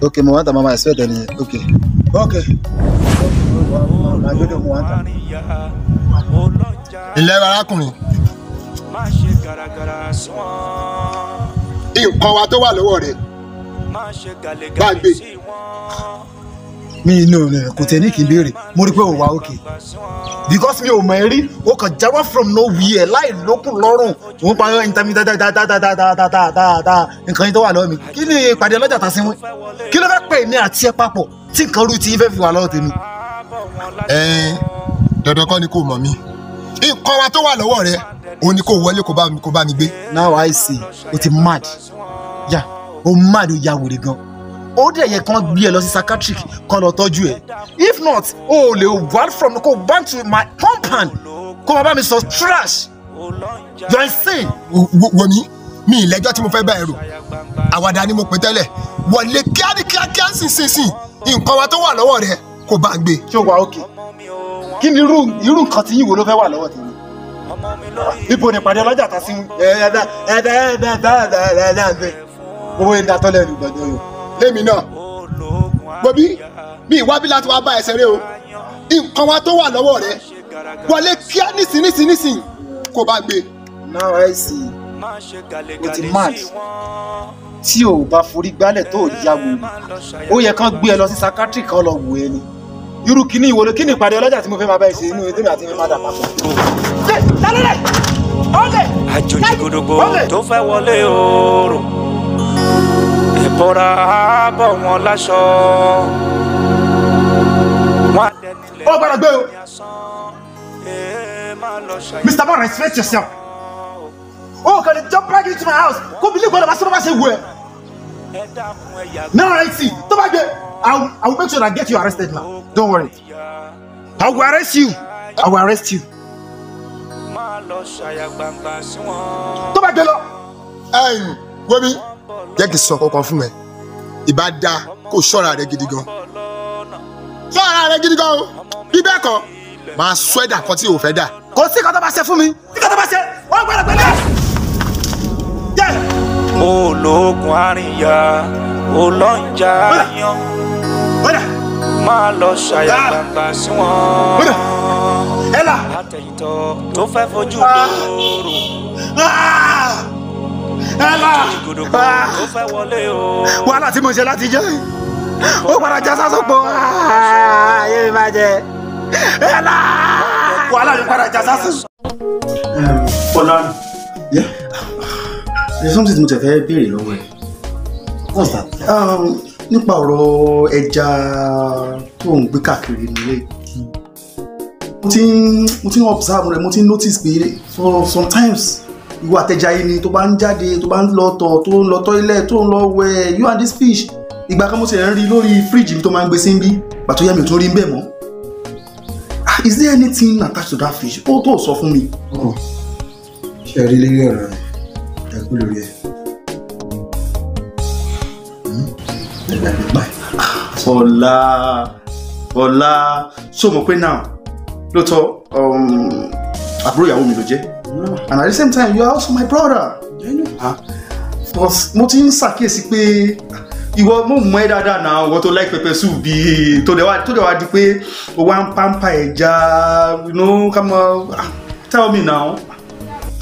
Okay, mo wá ń ta, mama expect ẹni yẹn. Okay. Okay. Mo wá ń ta. Ilẹ̀ arákùnrin. Nǹkan wa tó wà lọ́wọ́ rẹ̀. Gbàgbé. Mi no no kò tẹ̀ ní kí n béèrè mo rí pé ó wà okay because mi ò mọ̀ ẹ́ rí o kàn jáwọ́ from nowhere láì lókun lọ́rùn òun parí intermittent nǹkan yín tó wà lọ́wọ́ mi kí ni ìpàdé ọlọ́jà ta sí wọn kí ló fẹ́ pè mí àti ẹ papọ̀ tí nǹkan rú ti fẹ́ fi wà lọ́wọ́ tèmi. Ẹ dandan kọ́ ni kò mọ̀ mí nǹkan wa tó wà lọ́wọ́ rẹ òun ni kò wọlé kó bá mi gbé. Now I see o ti mad ya o mad o ya wèrè gan ó dẹ̀ yẹ kán gbé ẹ lọ sí psychiatric kán lọ tọ́jú ẹ if not o lè wá from kó back to my compound kó bàbá mi sọ trash you are insane. Wo mi mi ìlẹ́jọ́ tí mo fẹ́ bá ẹ rò àwàdà ni mo pè tẹ́lẹ̀ wọlé kíá ní kíákíá sínsìnsìn nǹkan wa tó wà lọ́wọ́ rẹ kò bá ń gbé. Ṣé o wà òkè kí ni irú nǹkan tí yín wo ló fẹ́ wà lọ́wọ́ tèmi ibo ni ìpàdé ọlọ́jà ta sí ẹ̀ẹ́dẹ́ẹ̀dẹ́ẹ̀dẹ́ẹ̀dẹ́ẹ̀dẹ́ owó ń datọ́ lẹ́nu gbọ̀dọ̀ yìí. Lémi náà gbòbí mi ìwá bí láti wá bá ẹsẹ̀ rẹ o nǹkan wa tó wà lọ́wọ́ rẹ wọlé kíá nísìn nísìn nísìn kò bá gbé. Now I see o ti mad tí o bá forí gbálẹ̀ tó o ya wèrè ó yẹ kán gbé ẹ lọ sí psychiatric kan lọ wò ẹ ni irú kíní ìwòlò kíní ìpàdé ọlọ́jà tí mo fẹ́ máa bá ẹ ṣe inú tèmi àti mi má dà papọ̀. Lálẹ́! Ọ̀lẹ̀! Àjòjì gbogbo tó fẹ́ wọlé oòrùn. Ẹ̀bọra bọ̀ wọn láṣọ. Ó gbọ́dọ̀ gbé o. Mr. Man, respect yourself. Oh, can you jump right into my house? Kò bí lè gbọ́dọ̀ bá sọ́dọ̀ bá ṣe wù ẹ́. No, I see. Tó bá gbé, I will make sure I get you arrested now. Don't worry. I will arrest you. I will arrest you. Tó bá gbé lọ. Ẹ̀yin, Wẹ́mi, jẹ́ kí n sọ kankan fún ẹ. Ìbá dáa kó ṣọ́ra rẹ gidi gan. Ṣọ́ra rẹ gidi gan o. Bí bẹ́ẹ̀ kọ́, máa sọ ẹ̀dà kan tí o fẹ́ dà. Kò sí nǹkan tó bá ṣe fún mi. Nǹkan tó bá ṣe, ó gbọ́dọ̀ gbẹ́dẹ́. Ológun àríyá, olóńjà yan. Máa lọ ṣàyà gbangba sí wọn. Àtẹ̀yìntọ̀ tó fẹ́ fojú lóru. Tó fẹ́ wọlé o. Wàhálà tí mo ṣe láti jẹ́, ó padà já sásọpọ̀. Ayé mi máa jẹ. Wàhálà mi padà já sásọ. Fọlá. Yeah. There's something mo fẹ́ béèrè lọ́wọ́ ẹ. What's that? Nípa ọ̀rọ̀ ẹja tó ń gbé káàkiri nílé. Mo ti ń observe rẹ̀, mo ti ń notice pé for sometimes ìwọ àtẹja yìí ni tó bá ń jáde, tó bá ń lọ tọ̀, tó ń lọ toilet, tó ń lọ wẹ̀, you and this fish. Ìgbà kan mo ti ń rí lórí fridge mi tó máa ń gbé sí ń bí, pàtó yá mi ò tún rí ń bẹ̀ mọ́. Is there anything attached to that fish? Ó tó sọ fún mi. Ṣé ẹ rí lérí ọ̀rọ̀ rẹ̀? Ẹ kú lórí ẹ. Fọlá, Fọlá, ṣó mọ̀ pé now lóòótọ́ àbúrò ìyàwó mi ló jẹ́, and at the same time you are also my brother. But mo ti ń ṣàkíyèsí pé ìwọ mo mọ̀ ẹ́ dáadáa náà, ìwọ tó like pepper soup bíi tó dẹ̀ wá di pé o wá ń pampa ẹja, you know, come on, tell me now,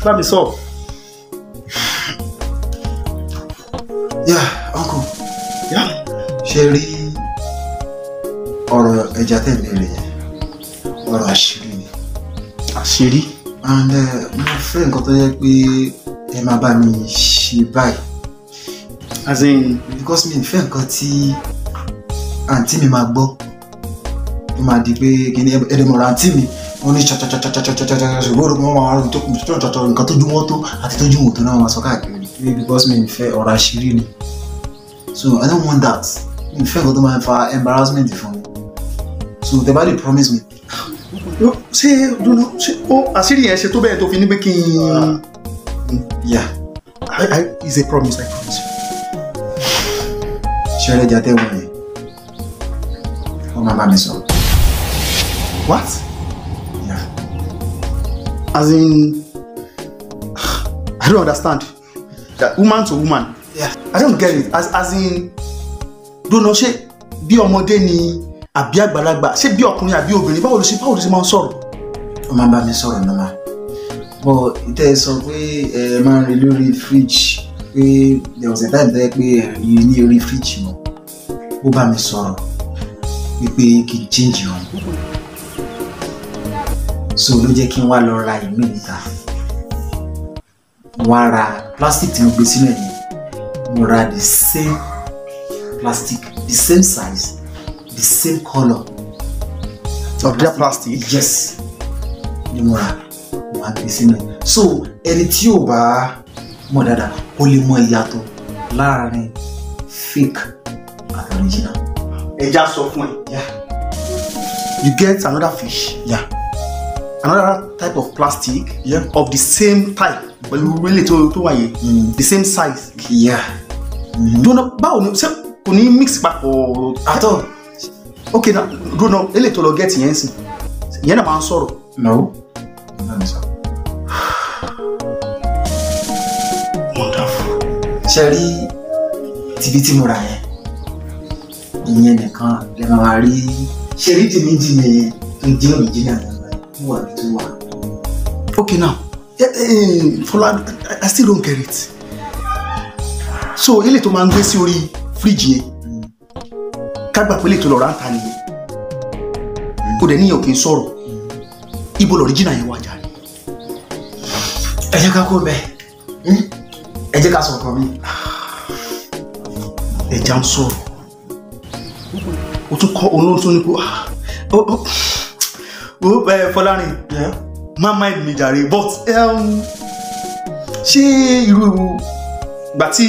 bá mi sọ. Yeah, uncle. Yeah. Ṣé rí ọ̀rọ̀ ẹja tẹ̀ ń béèrè yẹn, ọ̀rọ̀ àṣírí ni. Àṣírí? And mo fẹ́ nǹkan tó yẹ pé ẹ máa bá mi ṣe báyìí. As in? Because mi fẹ́ nǹkan tí àǹtí mi máa gbọ́ tó máa di pé kíni ẹ̀dẹ̀mọ̀ràn àǹtí mi wọ́n ní ṣàṣàṣàṣàṣàṣàṣà ṣùgbọ́n wọ́n máa rò tó ṣàṣàṣà nǹkan tójú wọn tó àti tójú wọn tó náà máa sọ káàkiri. Because mi fẹ́ ọ̀rọ̀ àṣírí ni. So I don't want that. Mi fẹ́ nǹkan tó máa fa embarrassment fún mi. So they bá lè promise me. Ṣé dúró ṣé ó àṣírí yẹn ṣe tó bẹ́ẹ̀ tó fi ní pé kí n. Yeah. It's a promise, I promise you. Ṣé ẹlẹ́ja tẹ́wọ̀n yẹn? Wọ́n máa bá mi sọ̀rọ̀. What? Yeah. As in, I don't understand. That woman to woman. Yeah. I don't get it. As in, dúró ṣé bí ọmọdé ni àbí àgbàlagbà, ṣé bí ọkùnrin àbí obìnrin, báwo ló ṣe máa ń sọ̀rọ̀? Ó máa ń bá mi sọ̀rọ̀ normal. But ìtẹ́ ẹ sọ pé ẹ máa ń rí lórí fridge pé there was a time tẹ́ pé ẹ rí ní orí fridge mọ́. Ó bá mi sọ̀rọ̀ wípé kí n change òun. So ló jẹ́ kí n wá lọ ra ìmí níta. Mo wá ra plastic tí mo gbé sínú ẹ̀ yẹn. Mo ra the same plastic, the same size, the same colour. Of that plastic? Yes. Ni mo ra, mo wá gbé sínú ẹ̀. So ẹni tí ò bá mọ̀ dáadáa kó lè mọ ìyàtọ̀ láàárín fake àti original. Ẹja sọ fún ẹ. Yeah. You get another fish. Yeah. Another type of plastic. Yeah. Of the same type. Pẹ̀lú really tó wà yẹn. The same size. Yeah. Dúró báwo ni ṣé kò ní mix papọ̀? Àtọ̀. Ok na dúró eléyìí tó lọ gẹ́ẹ̀tì yẹn sìn. Ìyẹn náà máa ń sọ̀rọ̀. No. Wonderful. Ṣé rí tibí tí mo rà yẹn? Ìyẹn nìkan lè máa rí. Ṣé rí jìnnìjìnnì yẹn tó jẹ́ original tó wà ní tó wà. Okay now, Fọlá, I still don't get it. So eléyìí tó máa ń gbé sí orí fíríjì yẹn, ká gbà pé eléyìí tó lọ rà ń ta nìyẹn. Kò dẹ̀ níyàn kì í sọ̀rọ̀. Ibo l'original yẹn wà jàre? Ẹ jẹ́ ká kó mẹ́, ẹ jẹ́ ká sọ nǹkan mi. Ẹja ń sọ̀rọ̀, o tún kọ́ olóhùn tó ní kó ó Fọlárin má mind mi jàre, but ṣé irú gbà tí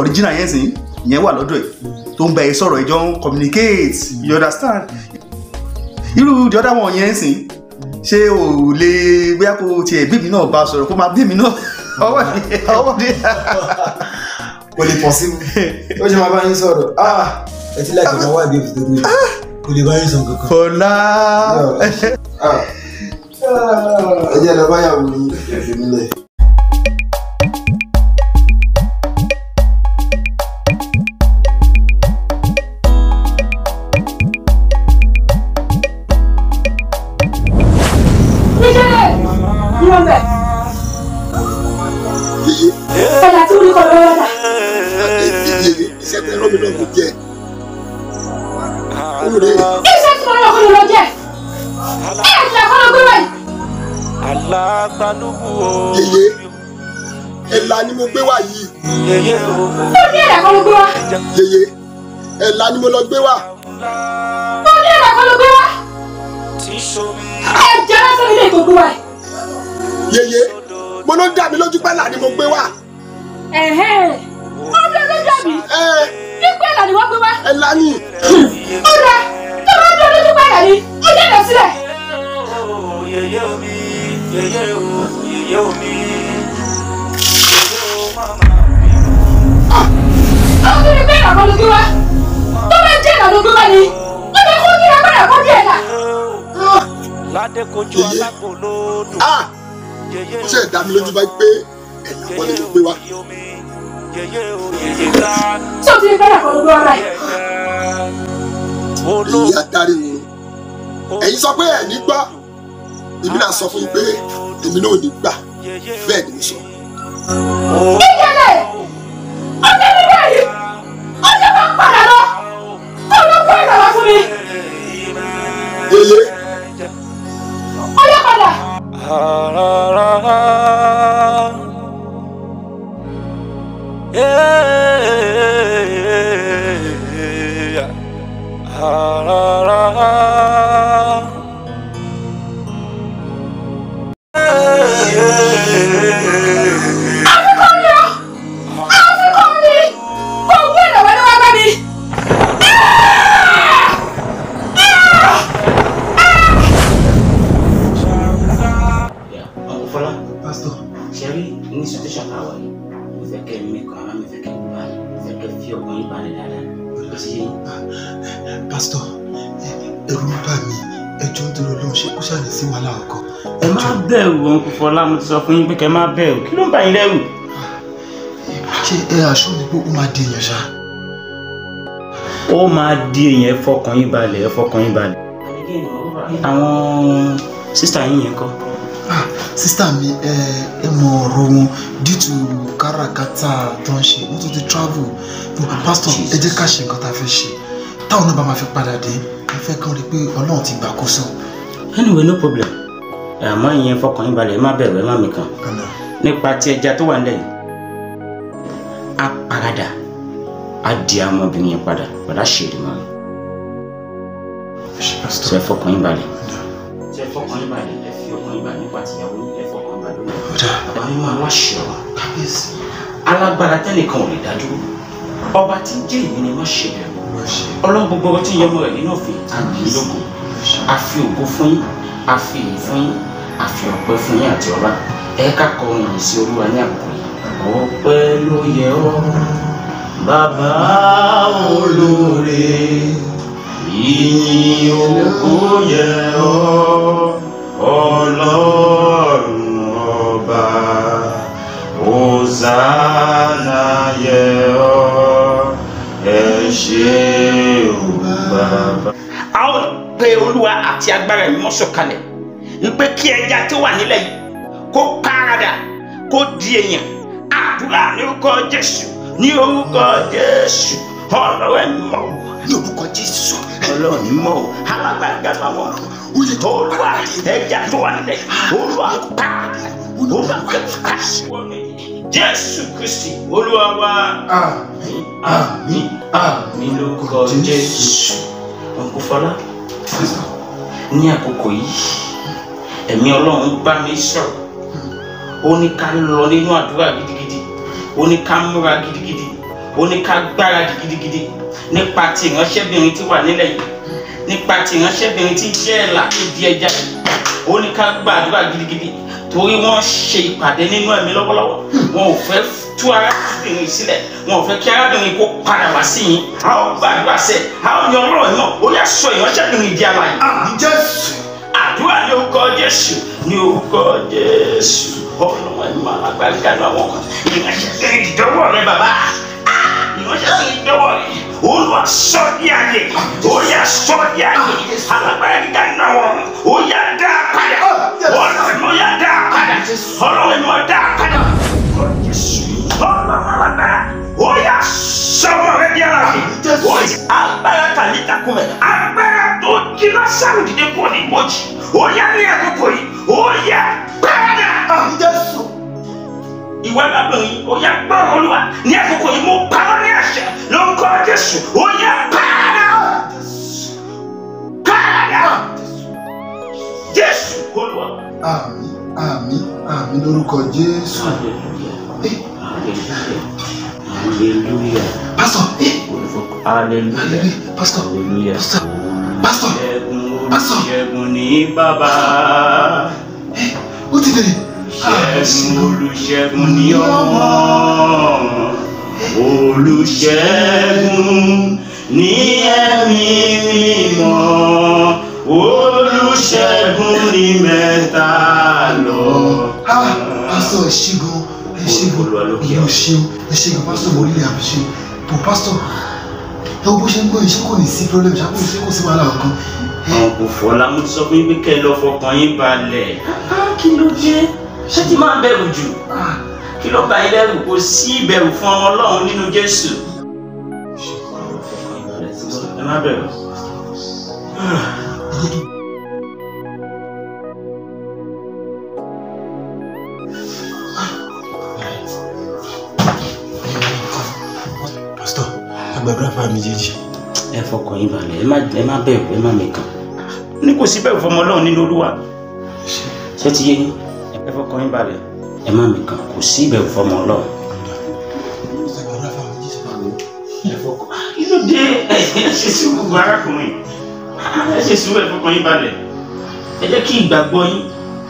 original yẹn sìn yẹn wà lọ́dọ̀ ẹ̀ tó ń bẹ ẹ sọ̀rọ̀, ìjọ ń communicate, you understand? Irú the other one yẹn sìn, ṣé o lè bóyá kó tiẹ̀ bí mi náà bá sọ̀rọ̀, kó máa bí mi náà ọwọ́ ni. Kò lè possible, ó ṣe máa bá yín sọ̀rọ̀. Ẹ ti láti máa wá ìdí òfin tó dúró, kò lè bá yín sọ kankan. Fọlá. Ẹ jẹ́ lọ báyàwó yín, ẹ fi mí lẹ̀. Ẹ̀dà tí mo ní kọ́ lọ́wọ́ dà. Iṣẹ́ tẹ rán mi náà mo jẹ. Iṣẹ́ tí mo rán ọkọ lọ jẹ. Ẹ̀ ti àkọ́lọ́ gbé wáyìí. Yèyé, ẹ̀là ni mo gbé wá yìí. Ó ní ẹ̀dà kan ló gbé wá. Yèyé, ẹ̀là ni mo lọ gbé wá. Ó ní ẹ̀dà kan ló gbé wá. Ẹ̀jẹ̀ lásán nílé tó gbé wá yìí. Yèyé, mo ló dá mi lójú pé ẹ̀là ni mo gbé wá. Ó dá lójú àbí? Pípé ẹ̀là ni wọ́n gbé wá. Ẹ̀là ni. Ó dá tó bá dá lójú pé ẹ̀là ni, ó jẹ́ ẹ̀dà sílẹ̀. Yèyé omi, yèyé o, yèyé omi. Ó tún ní pé ẹ̀là kan ló gbé wá. Tó bá jẹ́ ẹ̀là ló gbé wá ni, ó jẹ́ kó yíra padà kó di ẹ̀là. Ládé kojú alágbò lódò. Ó ṣe dá mi lójú báyìí pé ẹ̀là kọ́ ni mo gbé wá. Ṣé o ti ní pé ẹ̀là kan ló gbé wá báyìí? Èyí adarí wo ẹ̀yin sọ pé ẹ̀ ní gbọ́, èmi náà sọ fún yín pé èmi náà ò ní gbà, bẹ́ẹ̀ ni mo sọ. Ìjẹ́lẹ̀, ó jẹ́ mi báyìí, ó jẹ́ máa padà lọ, kó ló kó ẹ̀là wá fún mi. Yèyé. Ó yẹ padà. Àfikún ni ọ́, àfikún ni, kò gbé ìrànwọ́ ní wá bá mi. Fọlá, pastor, ṣe rí ní situation tá a wà yìí, mo fẹ́ kẹ́ mi kan ara mi fẹ́ kẹ́ balẹ̀, mo fẹ́ kẹ́ fi ọkàn yín balẹ̀ dáadáa. Ó ti yé yín. Pastor, ẹ̀rù ń bà mí, ẹjọ́ ń dúró lóhùn, ṣé kó ṣàní sí wàhálà ọkọ. Ẹ má bẹ̀rù, Uncle Fọlá, mo ti sọ fún yín pé kẹ́ má bẹ̀rù, kí ló ń bà yín lẹ́rù? Ṣé ẹ aṣọ mi pé ó máa di èèyàn ṣá? Ó máa di èèyàn, ẹ fọkàn yín balẹ̀, ẹ fọkàn yín balẹ̀. Àwọn sísá yín yẹn kọ́? Sísá mi, ẹ mọ ọ̀rọ̀ wọn due to káràkátà tó ń ṣe, wọ́n tún ti travel. But pastor, ẹ jẹ́ ká ṣe nǹkan tá a fẹ́ ṣe. Táwọn náà bá máa fi padà dé, mo fẹ́ kàn rí pé Ọlọ́run ti gbàkóso. Anyway, no problem. Àmọ́ ìyẹn fọkàn yín balẹ̀, ẹ má bẹ̀rù, ẹ má mikàn. Nípa ti ẹja tó wà nílẹ̀ yìí, á paradà, á di àwọn ọmọbìnrin yẹn padà, padà ṣèlérí mọ́ mi. Ṣé ẹ fọkàn yín balẹ̀? Ṣé ẹ fọkàn yín balẹ̀? Ẹ fi ọkàn yín balẹ̀ nípa tìyàwó, ẹ fọkàn balẹ̀. Bàbá mi máa wá ṣe ọ̀rọ̀. Alágbára tẹ́nìkan ò lè dá dúró. Ọba tí ń jẹ́ èmi ni má ṣe bẹ̀rù. Ọlọ́run gbogbo ọtí ìyẹn ọmọ rẹ̀ nínú òfin, àmì lógo. A fi ògo fún yín, a fi ìyìn fún yín, a fi ọpẹ́ fún yín àti ọlá. Ẹ ká kọrin yìí sí Olúwa ní àkókò yìí. Ọpẹ́ ló yẹ ọ́, bàbá olóore, ìyìn ògo yẹ ọ́, Ọlọ́run ọba, Hòsánà yẹ ọ́, ẹ ṣé o bàbá. A ó pe Olúwa àti agbára ìmọ̀ sọ̀kalẹ̀ wípé kí ẹja tó wà nílẹ̀ yìí kó paradà, kó di èèyàn. Àdúrà ní orúkọ Jésù, ní orúkọ Jésù, Ọlọ́run ẹ̀ mọ̀ o, ní orúkọ Jésù, Ọlọ́run mọ̀ o, alágbàgbà làwọn Olúwa ẹja tó wà nílẹ̀, Olúwa paradà, Jésù Kristi Olúwa wa. Àmín, àmín, àmín lórúkọ Jésù. Ọ̀nkú Fọlá, ní àkókò yìí, ẹ̀mí Ọlọ́run bá mi sọ̀rọ̀. Ó ní ká lọ nínú àdúrà gidigidi, ó ní ká múra gidigidi, ó ní ká gbáradì gidigidi nípa ti ìránṣẹ́bìnrin tí wà nílẹ̀ yìí, nípa ti ìránṣẹ́bìnrin tí jẹ́ ẹ̀là tó di ẹja yìí. Ó ní ká gbàdúrà gidigidi torí wọ́n ṣe ìpàdé nínú ẹ̀mí lọ́wọ́lọ́wọ́. Wọn ò fẹ́ tú arábìnrin sílẹ̀, wọn ò fẹ́ kí arábìnrin kó padà wá sí yín. A ó gbàdúrà sẹ́, a ó yan Ọlọ́run náà, ó yá sọ ìránṣẹ́bìnrin di alààyè. Jésù. Àdúrà ní orúkọ Jésù, ní orúkọ Jésù. Ọlọ́run ẹ̀mí máa lágbára gánà àwọn kan. Ìránṣẹ́bìnrin ìdánwò rẹ bàbá. Ìránṣẹ́bìnrin ìdánwò rẹ. Olúwa sọ di ààyè, ó yá sọ di ààyè. Alágbára gíga náà wọn, ó yá dá padà. Ọlọ́run ó yá dá padà. Ọlọ́run ó dá padà. Ọlọ́run alágbára, ó yá sọmọ rẹ di ààyè. Agbára tàlítà kúmẹ̀, agbára tó jí Lásárù dìde kúrò ní ibojì, ó yá ní àkókò yìí, ó yá padà. Ìwà lábìrin, ó yá gbọ́ Olúwa ní àkókò yìí, mo pa ọ́ ní àṣẹ lórúkọ Jésù, ó yá padà. Padà. Jésù Olúwa. Àmín, àmín, àmín lórúkọ Jésù. Hallelujah. Hallelujah. Pastor. Hallelujah. Pastor. Hallelujah. Pastor. Pastor. Olùṣègùn ní bàbá. Ó ti dé. Ṣẹ́gun olùṣègùn ní ọmọ. Olùṣègùn ní ẹ̀mí mímọ́. Olùṣègùn ní mẹ́ta lọ. Pastor, ẹ ṣé gan, ẹ ṣé gan, ẹ ṣeun, ẹ ṣé gan, Pastor, mo really appreciate. But Pastor, ẹ wo bó ṣe ń gbọ́ iṣẹ́ kò ní sí problem, ṣá kò sí kò sí wàhálà kankan. Kò fọlá, mo ti sọ fún yín pé kẹ́ ẹ lọ fọkàn yín balẹ̀. Kí ló dé? Ṣé ti máa bẹ̀rù jù? Kí ló bá yín lẹ́rù? Kò sí ìbẹ̀rù fún ọmọ Ọlọ́run nínú Jésù. Ẹ má bẹ̀rù. Pastor, ẹ gbàdúrà fún àmì jẹjẹ. Ẹ fọkàn yín balẹ̀, ẹ má bẹ̀rù, ẹ má mẹ̀kàn. Ní kò sí bẹ̀rù fún ọmọ Ọlọ́run nínú Olúwa. Ṣé ti yé yín? Ẹ fọkàn yín balẹ̀, ẹ má mẹ̀kàn, kò sí ìbẹ̀rù fún ọmọ Ọlọ́run. Ẹ fọkàn. Kí ló dé? Ẹ ṣe sùúrù arákùnrin. Ẹ ṣe sùúrù, ẹ fọkàn yín balẹ̀. Ẹ jẹ́ kí ìgbàgbọ́ yín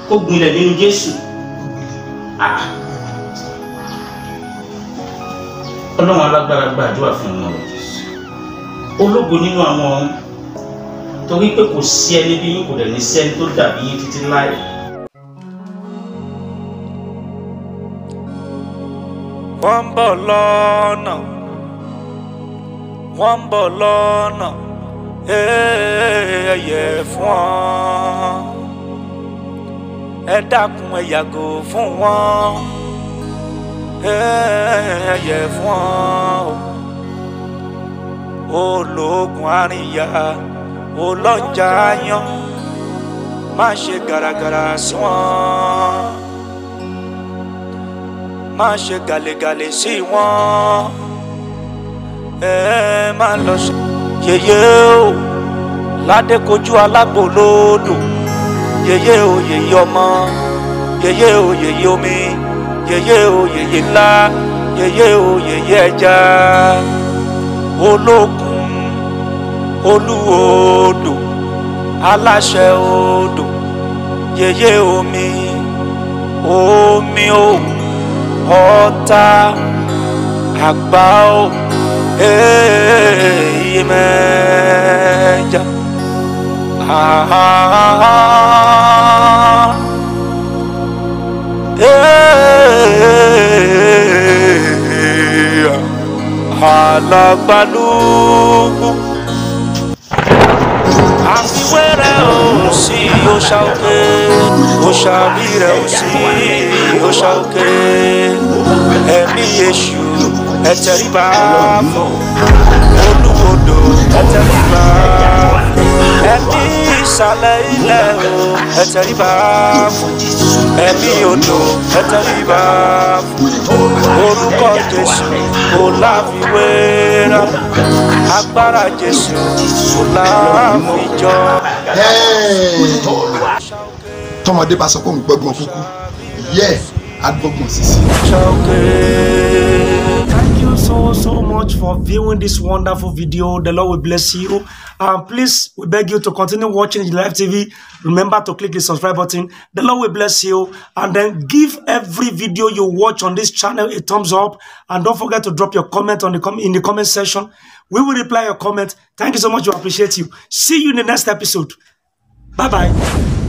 kó gbilẹ̀ nínú Jésù. Ọlọ́run alágbára gbàdúrà fún wọn. Ológo nínú àwọn ọ̀run, torí pé kò sí ẹni bí yín, kò dẹ̀ ní sí ẹni tó dàbí yín títí láì. Wọ́n ń bọ̀ lọ́nà, wọ́n ń bọ̀ lọ́nà, ẹ yẹ fún wọn, ẹ dákun ẹ yàgò fún wọn, ẹ yẹ fún wọn. Ológun àríyá, ọlọ́jà yan, má ṣe gàràgàrà sí wọn, má ṣe gàlégàlé sí wọn, ẹ má lọ ṣe yèyé o ládé kojú alágbò lódò, yèyé o yèyé ọmọ, yèyé o yèyé omi, yèyé o yèyé ńlá, yèyé o yèyé ẹja. Olókun, olúodò, aláṣẹ odò, yèyé omi, omi o, ọ̀tá, àgbá o, iyemẹja. Alagbalúgbú àfiwérẹ̀ ò sí òòṣà òkè, òòṣà rírẹ̀ ò sí òòṣà òkè, ẹ̀mí èṣù ẹ tẹríba fún olúwodò, ẹ tẹríba fún. Ẹ̀mí ìsàlẹ̀ ilẹ̀ o, ẹ tẹríba fún. Ẹ̀mí odò, ẹ tẹríba fún. Orúkọ Jésù kò láfiwé rárá. Agbára Jésù kò láfijọ́. Tọmọdé bá sọ pé òun gbọ́gbọ́n kúkú yẹ agbọ́gbọ́n sísè. Thank you so much for viewing this wonderful video. The Lord will bless you. And please, we beg you to continue watching Live TV. Remember to click the subscribe button. The Lord will bless you. And then give every video you watch on this channel a thumbs up. And don't forget to drop your comment on the in the comment section. We will reply your comment. Thank you so much. We appreciate you. See you in the next episode. Bye-bye.